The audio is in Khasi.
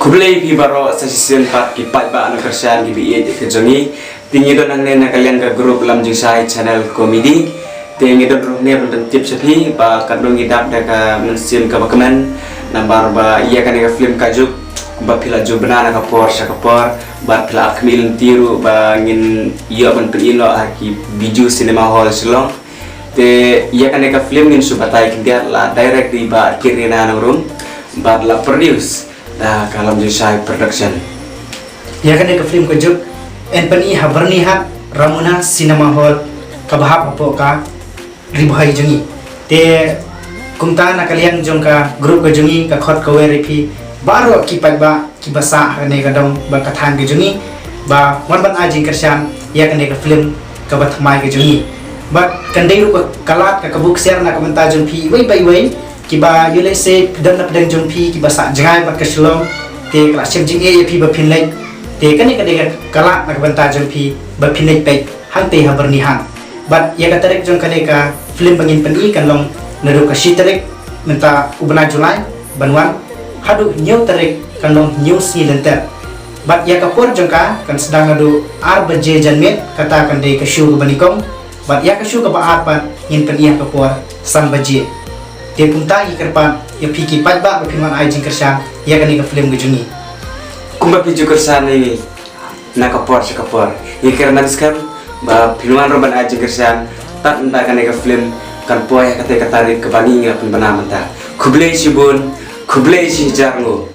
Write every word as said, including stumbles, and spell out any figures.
Khublei phi baroh sa shisien pat ki paidbah nongkyrshan kiba ïeit ka jong ngi. Te ngi don hangne na ka liang ka group Lam Jingshai Channel Comedy. Te ngi don ruh hangne ban pyntip sha phi ba katno ngi dap da ka mynsiem kaba kmen. Namar ba ïa kane ka film Ka Juk, ba phi la ju bna na ka por sha ka por, bad phi la ap khmih lynti ruh ba ngin ïoh ban pyni noh ha ki Bijou Cinema Hall Shillong. Te ïa kane ka film ngin shu batai khyndiat, la direct da i Bah Kirina Nongrum bad la produce da ka Lam Jingshai Production. Ïa kane ka film Ka Juk yn pyni ha Byrnihat Ramona Cinema Hall kaba hap hapoh ka Ri Bhoi jong ngi. Te kumta na ka liang jong ka group ka jong ngi, ka khot ka wer ïa phi baroh ki paidbah kiba sah ha kane ka dong bad ka thaiñ ka jong ngi ba wan ban ai jingkyrshan ïa kane ka film kaba thymmai ka jong ngi. Bad kan dei ruh ka lad ka kabu ksiar na ka bynta jong phi iwei pa iwei, kiba ïoh lehse don na pdeng jong phi kiba sah jngai bad ka Shillong, te ka la shem jingeh ïa phi ba phin leit. Te kane ka dei ka lad na ka bynta jong phi ba phin leit peit hangtei ha Byrnihat. Bad ïa ka tarik jong kane ka film ba ngin pyni kan long naduh ka shi tarik mynta u bnai July ban wan haduh hynñiew tarik, kan long hynñiew sngi lynter. Bad ïa ka por jong ka kan sdang naduh ar baje janmiet, kata kan dei ka show kaba nyngkong. Bad ïa ka show kaba ar pat ngin pyni ha ka por san baje. Te kumta ngi kyrpad ïa phi ki paidbah ba phin wan ai jingkyrshan ïa kane ka film ka jong ngi. Kumba phi ju kyrshan ïa ngi na ka por sha ka por, ngi kyrmen skhem ba phin wan ruh ban ai jingkyrshan. Tad mynta kane ka film kan poi ha katei ka tarik kaba ngi la pynbna mynta. Khublei shibun, khublei shihajar nguh.